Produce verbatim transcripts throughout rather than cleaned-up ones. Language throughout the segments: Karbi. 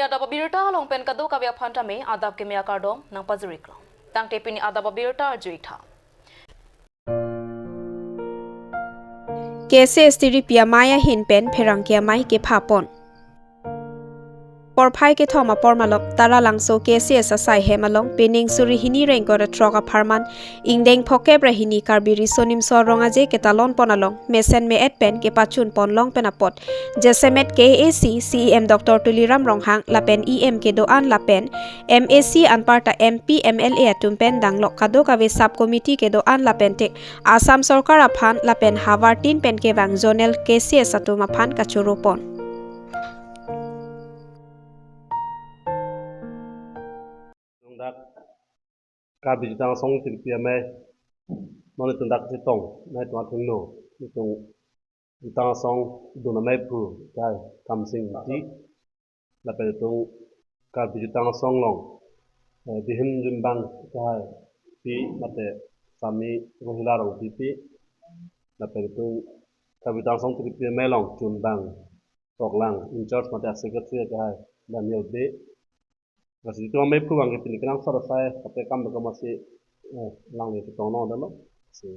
Adap abirta along pen kadokave aphan tame adap keme akardom nangpajir-iklo. Tangte pini adap abirta arju-ik tha. K C S tiripi amei ahin pen pherangke amei kepha pon. Porphai kethom apor malom Taralangso K C S asai hem along pining suri hini ra ingkoi ra throk apharman ingdeng phokep ra hini Karbi Riso Nimso Rong Aje ketalon pon along mesen me-et pen kepachun pon long pen apot jasemet K A A C C E M Doctor Tuliram Ronghang lapen E M kedo-an lapen M A C anparta M P M L A atum pen danglok kadokave sub committee kedo-an lapen te Assam Sorkar aphan lapen havartin pen kevang zonal K C S atum aphan kachoro pon. Dak Karbi Jutang Asong tiripi amei, non itum dak chetong, nai itum athengno, itum Jutang Asong dun amei aphu, kai Kamsing Ingti, lapen itum Karbi Jutang Asong along, eh, bihin rimbang kahai pi mate Sami Rohila Rongpipi, lapen itum Karbi Jutang Asong tiripi amei along chunbang toklang in charge mate secretary kahai Daniel Bey. Lasi itum amei aphu abangke pini kenangsot asai, kape kam bekam asi, eh, langle chetong non dalo. Si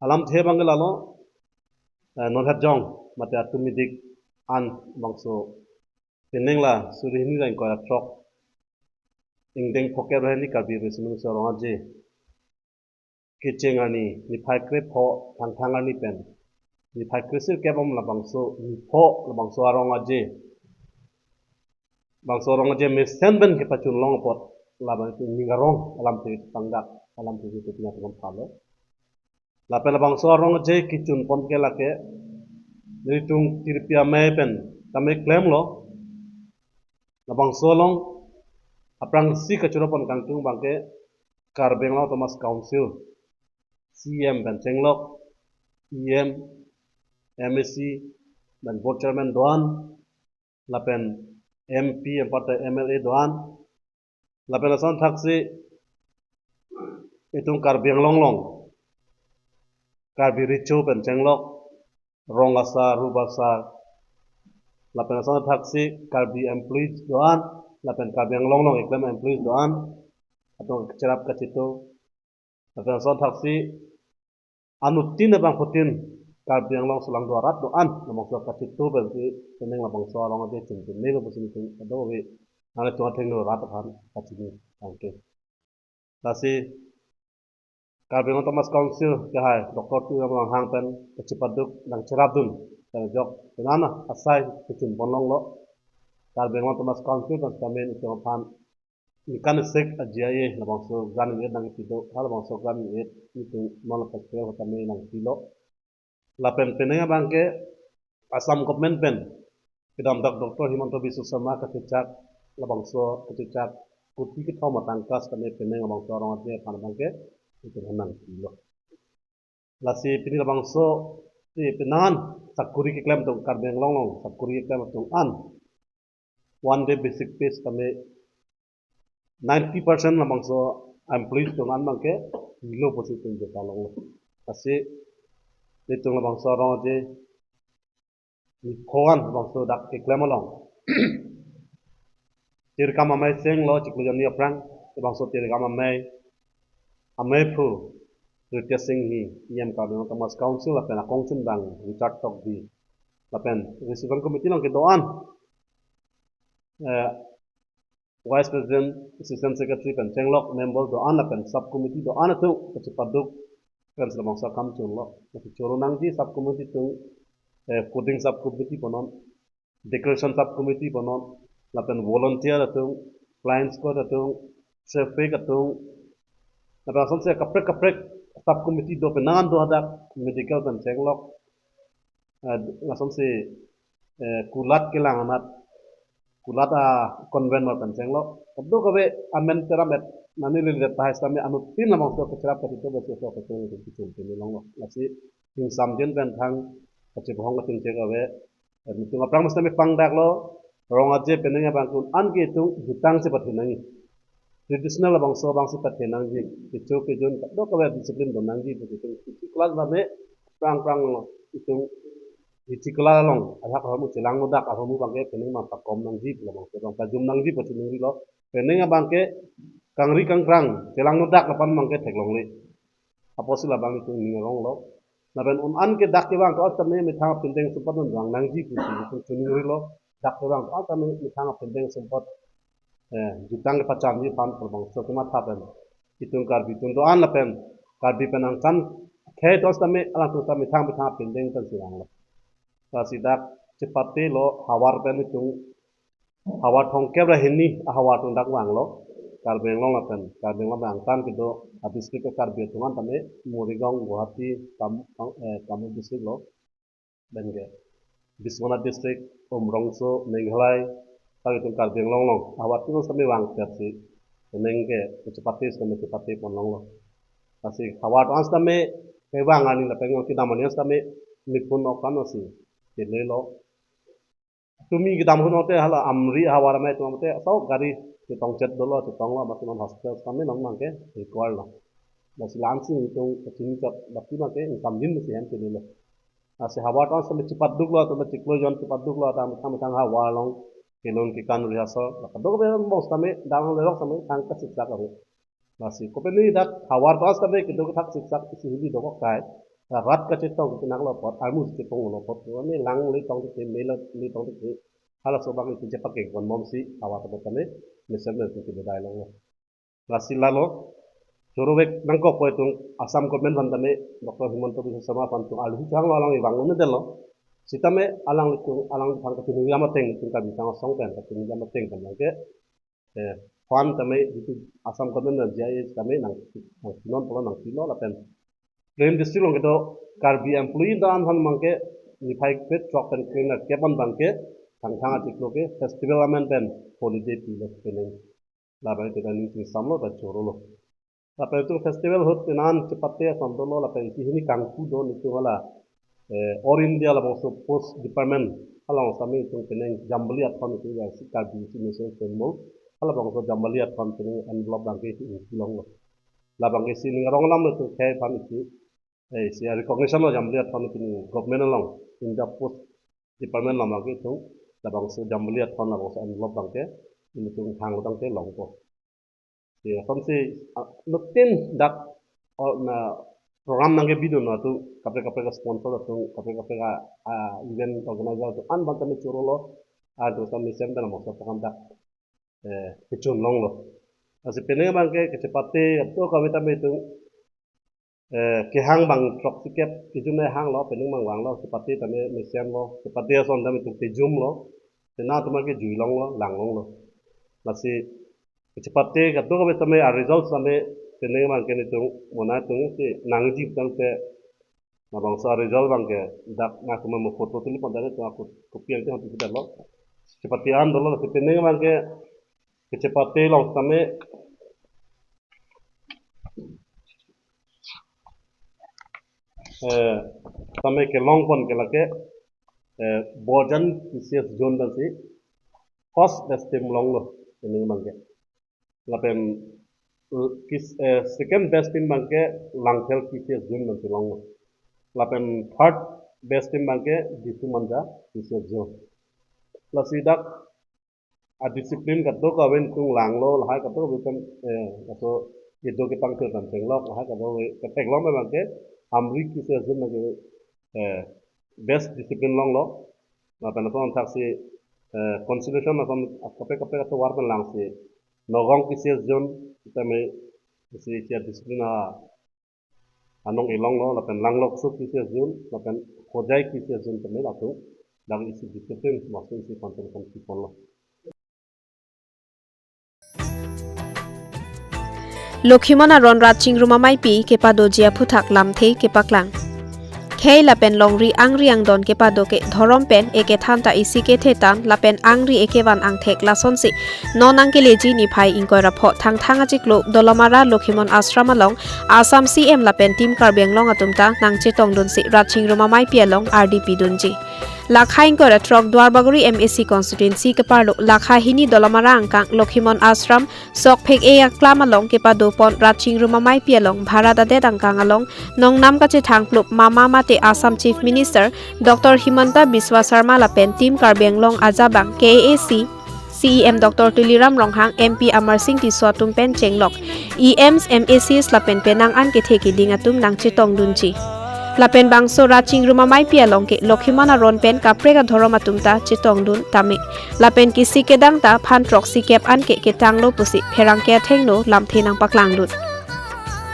alamthe abangke lalo, eh, non hat jong mate atum midik an bangso pining la suri hini ra ingkoi ra throk ingdeng phokep ra hini Karbi Riso Nimso Rong Aje kecheng arni niphai krepho Thangthang arni pen niphai kresirkep om labangso nipho labangso arong aje, bangso arong aje mesen pen kepachun long apot labang itum ning arong alamthe pangdak alamthe itum pini atum aphan lo. Lapen labangso arong aje kechun pon ke lake nelitum tiripi amei pen tame klemlo. Labangso along aphrangsi kachoro pon kangtung abangke Karbi Anglong Autonomous Council C E M pen chenglok, E M, M A C, pen board chairman do-an, lapen M P, anparta M L A do-an, lapen lason thaksi itum Karbi Anglong along Karbi Recho pen chenglok, rong asar, rup asar, lapen lason thaksi Karbi employees do-an, lapen Karbi Anglong along keklem employees do-an, atum kacherap kachito, lapen lason thaksi anuttin abangphutin Karbi Anglong sulangdo arat do-an, labangso kachito pensi pining labangso arong aje chingki melo pusi itum kadokave nangli itum athengno rat aphan kachini tangke. Lasi Karbi Anglong Autonomous Council kehai Doctor Tuliram Ronghang pen kachepaduk nangcherapdun pen ajok penang asai kechun pon longlo. Karbi Anglong Autonomous Council pen kami itum aphan ningkan isi a G I A labangso grant in-et nangpilo, halabangso grant in-et itum non lapen kre kami nangpilo. Lapen pining abangke Assam government pen kedamtang Doctor Himanta Biswa Sarma kachechak labangso kachechak kuti kethom atangka setame pining labangso arong aje aphan abangke itum nangpilo. Lasi pini labangso si penang sakori keklem atum Karbi Anglong along sakori keklem atum an one day basic pay setame ninety percent labangso employees atum an abangke pilo pusi itum jeta longlo. Lasi itum labangso arong aje nipho an labangso dak keklem along tirkam amei chenglo chiklo jonni aphrang, labangso tirkam amei, amei aphu Ritya Singhi, E M Karbi Anglong Autonomous Council, lapen akongchunbang Richard Tokbi, lapen Reception Committee along kedo-an, eh, Vice President, Assistant Secretary pen chenglok, member do-an lapen Sub Committee do-an atum kachepaduk pen labangso akam chunlo. Lasi choro nangji Sub Committee atum, eh, coding Sub Committee punon, decoration Sub Committee punon, lapen volunteer atum, flying squad atum, traffic atum, lapen lasonsi kaprek kaprek Sub Committee do penang do hadak medical pen chenglok, eh, lasonsi, eh, kulat kelang anat, kulat a convent pen chenglok. Kadokave amen teram et nani lile tahai setame anuttin labangso kacherap kachito besi so kachito kachito kachito longlo. Lasi ingsamjin pen thang kachebohong kachingchek ave. Itum aphrang setame pangdaklo, rong aje pining abang kun an ke itum jutang si pathe nangji. Traditional labangso abang si pathe nangji. Kecho kejun kadokave discipline do nangji. Itum isi class ba me prang prang lo itum Ichikla along, ajahak ahormu chelangno dak ahormu abangke pening abang pakom nangji, labangso abang pajum nangji pu chiningrilo. Pening abangke kangri kangkrang chelangno dak lapen abangke theklongle. Apotsi labang itum ning aronglo. Lapen un-an ke dak kevang to-an tame methang apindeng sumpot nang vang nangji pusi itum chiningrilo. Dak kevang to-an tame methang apindeng sumpot, eh, jutang kepachamji aphan labangso kematha pen itum Karbi atum do-an lapen Karbi pen angtan khei to-an tame alangtum tame methang methang apindeng pen siranglo. Lasi dak chepatelo havar pen itum havar thomkep ra hini ahavar atum dak vanglo. Karbi Anglong lapen Karbi Anglong pen angtan kedo adistrict ke Karbi atum an tame Morigaon, Guwahati, Kam, Kam, eh, Kamrup district lo. Lapen ke Biswanath district, Umrongso, Meghalaya, tame itum Karbi Anglong along ahavar atum tame vangpetsi pening ke chepate tame chepate ponlonglo. Lasi havar to-an tame kevang arni lapen kedam arni tame niphun ok kan lasi kelelo. Tumi kedam ahut te hala Amri ahavar amei atum te so gari chetongchet dolo, chetonglo, amat non hospital tame non abangke require lo. Lasi la-ansi itum kachini chot baki abangke income din si hem chelelo. Lasi havar to-an tame chepaduklo, tame chiklo jon chepaduklo, tame methang methang havar along kelun kekan rehearsal la kadokave bos tame dang lerok tame thang kasiksak ave. Lasi kopine dak havar to-an tame kedo kethak siksak isi hili dokok kai. Rat kachetong kenak lo apot, armu chetong lo apot, kone lang le tong te, me le tong te. Halaso abang itum chepakeng ponbomsi havar tame tame mesen mesen kedodai longlo. Lasi lalo choro vek nangkok pu itum Assam government aphan tame Doctor Himanta Biswa Sarma aphan itum arlu changlo, alang ivang un-edetlo. Sitame alanglitum, alang aphan kachiningri amateng itum Karbi Anglong asong pen kachiningri amateng pen abangke, eh, fund tame itum Assam government na G I S tame nang, nangpinon pulo, nangpilo lapen plain district along kedo Karbi employee do-an aphan abangke niphai krethrok pen kre-nerkep an abangke Thangthang achiklo ke festival amen pen holiday pilo pening. Labang itum ning chingsamlo, ta chorolo. Lapen itum festival ahut penan chepate ason dolo, lapen isi hini kangpu do itum hala, eh, All India labangso post department along tame itum pening Jambili Athon itum ya si Karbi isi national symbol. Halabangso Jambili Athon pening envelope abangke itum ingpu longlo. Labangke isi ning arong alam itum khei aphan isi, eh, isi recognition lo Jambili Athon pening government along, India post department along abangke itum labangso Jambili Athon labangso envelope abangke itum thang abangke longpo. Ya, asonsi, ah, nutin dak, oh, na program nangkebidun atum kaprek kaprek sponsor atum, kaprek kaprek, ah, event organizer atum an abang tame chorolo, ah, atum tame mesen pen labangso program dak, eh, kechun longlo. Lasi pening abangke kachepate kadokave tame itum, eh, kehang abang throksikep kejun hanglo, pening abang vanglo, chepate tame mesenlo, chepate ason tame itum pejumlo, penang atum abangke jui longlo, lang longlo. Lasi chepate kadokave tame a result tame pening abangke itum mona itum si nangji tangte labangso a result abangke dak na kuma mo photo tuli pon tangte itum ako kopi ang te hon tuli lo. Chepate an dolo, lasi pening abangke kachepate along tame, eh, tame kelong pon ke lake, eh, Borjan P C S zone dan si first best team longlo pening abangke. Lapen, eh, kis-, eh, second best team abangke Langthel P C S zone dan si longlo. Lapen third best team abangke Disu Manja P C S zone. Lasi dak a discipline kadokave itum langlo, lahai kadokave itum, eh, aso kedo kepangthir pen chenglok, lahai kadokave ketheklong abangke Amri P C S zone abangke, eh, best discipline longlo. Lapen ason thaksi, eh, consolation ason kaprek kaprek atovar pen langsi Nagaon P C S zone tame isi isi a discipline a anong ilonglo, lapen Langlokso P C S zone, lapen Hojai P C S zone tame latum dak isi discipline maksud isi consolation kiponlo. Lokhimon aron rat chingrum ameipi kepadoji aphuthak lamthe kepaklang. Khei lapen longri angri angdon kepado ke dhorom pen ekethan ta isi kethe tan lapen angri ekevan angthek lasonsi non nangkeleji niphai ingkoi ra pho Thangthang achiklo Dolamara Lokhimon Ashram along Assam C M lapen Team Karbi Anglong atum ta nangchetongdunsi rat chingrum ameipi along ardi pidunji. Lakha ingkoi ra throk Duarbagori M A C constituency keparlo lakha hini Dolamara angkang Lokhimon Ashram sok phek-e aklam along kepadopon rat chingrum ameipi along Bharat adet angkang along nongnam kachethang plup mama mate Assam Chief Minister Doctor Himanta Biswa Sarma lapen Team Karbi Anglong ajabang K A A C C E M Doctor Tuliram Ronghang, M P Amarsing Tisso atum pen chenglok E Ms, M A Cs lapen penang an kethe keding atum nangchetongdunji. Lapen bangso rat chingrum ameipi along ke Lokhimon aron pen kaprek adhorom atum ta chetongdun tame lapen kesik kedang ta phan throksi kep an ke ketanglo pusi pherangke athengno lamthe nangpaklangdun.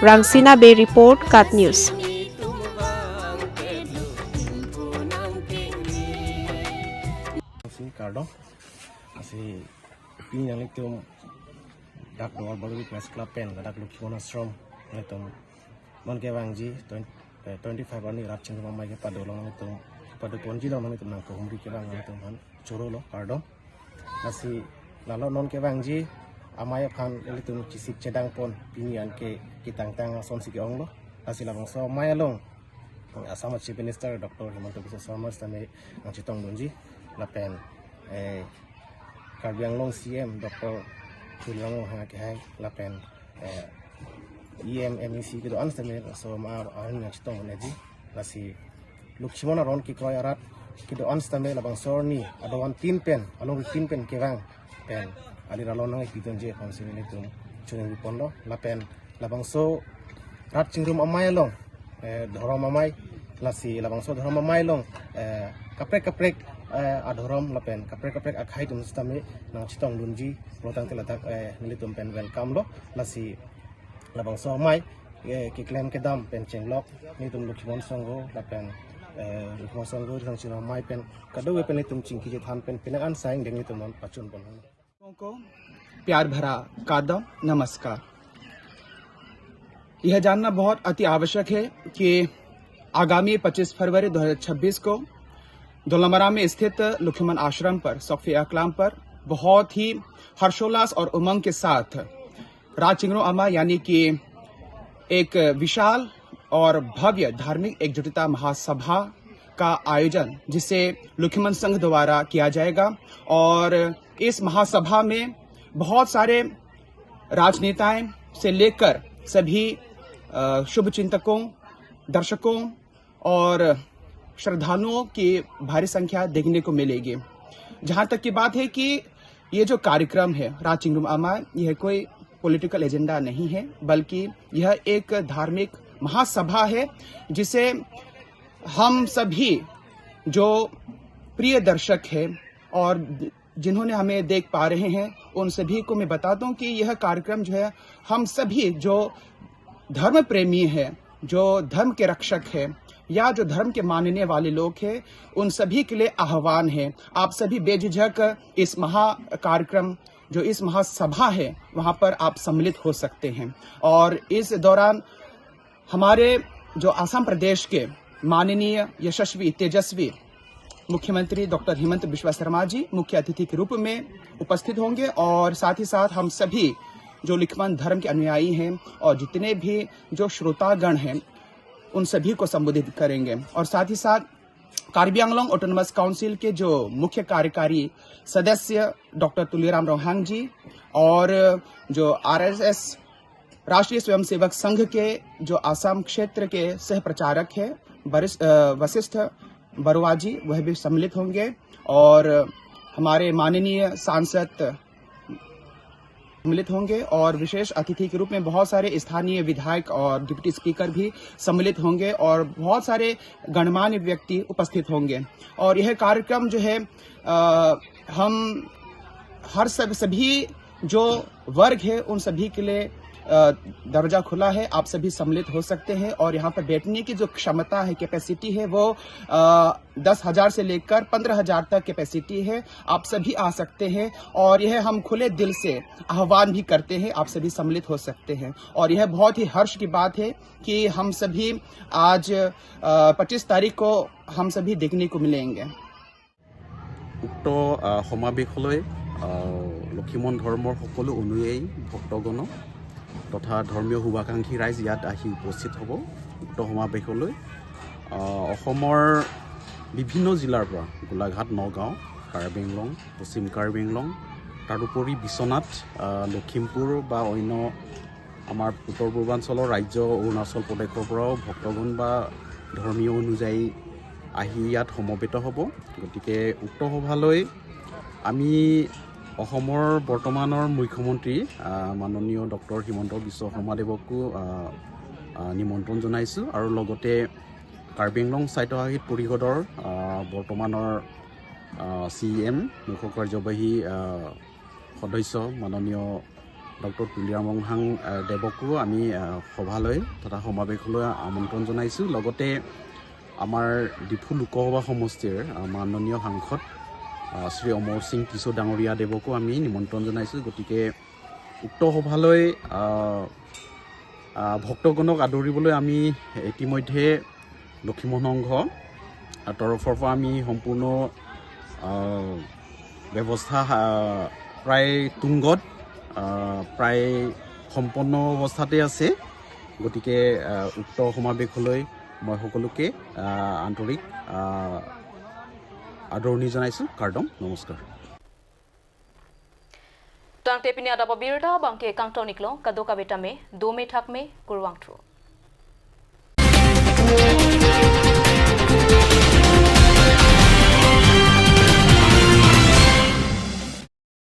Rangsina Bey report, KAT News. Sing kardom. Lasi pini nanglitum dak Duarbagori Press Club pen dak Lokhimon Ashram nanglitum non kevangji twenty, eh, twenty-five arni rat chingrum amei kepado along nanglitum, kepadoponji along nanglitum nangkehumri kevang nanglitum aphan chorolo, kardom. Lasi lalo non kevangji amei aphan nanglitum chesik chedangpon pini an ke ketangtang asonsi ke-onglo. Lasi labangso amei along Assam Chief Minister Doctor Himanta Biswa Sarma sitame nangchetongdunji lapen, eh, Karbi Anglong C M Doctor Tuliram Ronghang akehai lapen, eh, E M, M A C kedo-an sitame laso amei arni nangchetongdunji. Lasi Lokhimon aron kekroi arat kedo-an sitame labangso arni adon tin pen, alongri tin pen kevang pen alir along nangpidunji aphansi nelitum choningriponlo lapen labangso rat chingrum amei along, eh, dhorom amei, lasi labangso dhorom amei along, eh, kaprek kaprek, eh, adhorom lapen kaprek kaprek akhei atum sitame nangchetongdunji pulotangte ladak, eh, nelitum pen welcome lo. Lasi labangso amei, eh, keklem kedam pen chenglok nelitum Lokhimon Sangho lapen, eh, Lokhimon Sangho rat chingrum amei pen kadokave pen nelitum chingki chethan pen penang an sai angdeng nelitum non pachunpon. लोगों को प्यार भरा कदम नमस्कार। यह जानना बहुत अति आवश्यक है कि आगामी पच्चीस फरवरी दो हज़ार छब्बीस को दोलामरा में स्थित लुखिमन आश्रम पर, सौंकफे अकलाम पर बहुत ही हर्षोल्लास और उमंग के साथ रात चिंगरो अमा यानी कि एक विशाल और भव्य धार्मिक एकजुटता महासभा का आयोजन, जिसे लुखिमन संघ द्वारा किया जाएगा। और इस महासभा में बहुत सारे राजनेताएं से लेकर सभी, अ, शुभचिंतकों, दर्शकों और श्रद्धालुओं की भारी संख्या देखने को मिलेगी। जहाँ तक की बात है कि ये जो कार्यक्रम है रात चिंगरुम अमा, यह कोई पॉलिटिकल एजेंडा नहीं है, बल्कि यह एक धार्मिक महासभा है, जिसे हम सभी जो प्रिय दर्शक हैं और जिन्होंने हमें देख पा रहे हैं, उन सभी को मैं बता दूं कि यह कार्यक्रम जो है, हम सभी जो धर्म प्रेमी हैं, जो धर्म के रक्षक हैं या जो धर्म के मानने वाले लोग हैं, उन सभी के लिए आह्वान है। आप सभी बेझिझक इस महा कार्यक्रम, जो इस महासभा है, वहाँ पर आप सम्मिलित हो सकते हैं। और इस दौरान हमारे जो आसाम प्रदेश के माननीय यशस्वी तेजस्वी मुख्यमंत्री डॉक्टर हिमंत बिस्वा सरमा जी मुख्य अतिथि के रूप में उपस्थित होंगे और साथ ही साथ हम सभी जो लुखिमन धर्म के अनुयायी हैं और जितने भी जो श्रोतागण हैं, उन सभी को संबोधित करेंगे। और साथ ही साथ कार्बी आंगलोंग ऑटोनोमस काउंसिल के जो मुख्य कार्यकारी सदस्य डॉक्टर तुलीराम रोहांग जी और जो आरएसएस राष्ट्रीय स्वयंसेवक संघ के जो आसाम क्षेत्र के सह प्रचारक है वरिष्ठ, अ, वशिष्ठ बरुआ जी, वह भी सम्मिलित होंगे और हमारे माननीय सांसद सम्मिलित होंगे और विशेष अतिथि के रूप में बहुत सारे स्थानीय विधायक और डिप्टी स्पीकर भी सम्मिलित होंगे और बहुत सारे गणमान्य व्यक्ति उपस्थित होंगे। और यह कार्यक्रम जो है, अ, हम हर सब, सभी जो वर्ग है उन सभी के लिए, अ, दरवाजा खुला है, आप सभी सम्मिलित हो सकते हैं। और यहाँ पर बैठने की जो क्षमता है, कैपेसिटी है, वो, अ, दस हज़ार से लेकर पन्द्रह हज़ार तक कैपेसिटी है, आप सभी आ सकते हैं। और यह हम खुले दिल से आह्वान भी करते हैं, आप सभी सम्मिलित हो सकते हैं। और यह बहुत ही हर्ष की बात है कि हम सभी आज, अ, पच्चीस तारीख को हम सभी देखने को मिलेंगे। উক্ত, আহ, সমাৱেশলৈ, আহ, লক্ষীমন ধৰ্মৰ সকলো অনুয়ায়ী ভক্তগণ তথা ধৰ্মীয় শুভাকাংক্ষী ৰাইজ ইয়াত আহি উপস্থিত হ'ব উক্ত সমাৱেশলৈ। আহ, অসমৰ বিভিন্ন জিলাৰ পৰা, গোলাঘাট, নগাঁও, কাৰ্বি আংলং, পশ্চিম কাৰ্বি আংলং, তাৰোপৰি বিশ্বনাথ, আহ, লখিমপুৰ বা অন্য আমাৰ উত্তৰ পূৰ্বাঞ্চলৰ ৰাজ্য অৰুণাচল প্ৰদেশৰ পৰাও ভক্তগণ বা ধৰ্মীয় অনুযায়ী আহি ইয়াত সমবেত হ'ব। গতিকে উক্ত সভালৈ আমি অসমৰ বৰ্তমানৰ মুখ্যমন্ত্ৰী, আহ, মাননীয় ডক্টৰ হিমন্ত বিশ্ব শৰ্মা দেৱকো, আহ, আহ, নিমন্ত্ৰণ জনাইছোঁ আৰু লগতে কাৰ্বি আংলং স্বায়ত্তশাসিত পৰিষদৰ, আহ, বৰ্তমানৰ, আহ, চি ই এম, মুখ্য কাৰ্যবাহী, আহ, সদস্য মাননীয় ডক্টৰ তুলিৰাম ৰংহাং, আহ, দেৱকো আমি, আহ, সভালৈ তথা সমাৱেশলৈ আমন্ত্ৰণ জনাইছোঁ। লগতে আমাৰ ডিফু লোকসভা সমষ্টিৰ, আহ, মাননীয় সাংসদ, আহ, শ্ৰী অমৰ সিং টিছো ডাঙৰীয়া দেৱকো আমি নিমন্ত্ৰণ জনাইছোঁ। গতিকে উক্ত সভালৈ, আহ, আহ, ভক্তগণক আদৰিবলৈ আমি ইতিমধ্যে লক্ষীমোহন সংঘ, আহ, তৰফৰ পৰা আমি সম্পূৰ্ণ, আহ, ব্যৱস্থা, আহ, প্ৰায় তুংগত, আহ, প্ৰায় সম্পন্ন অৱস্থাতে আছে। গতিকে, আহ, উক্ত সমাৱেশলৈ মই সকলোকে, আহ, আন্তৰিক, আহ, আদৰণি জনাইছোঁ। কাৰ্ডম, নমস্কাৰ। Tangte pini adap abirta abangke kangton-iklo, kadokave tame dome thakme, kurvangthu.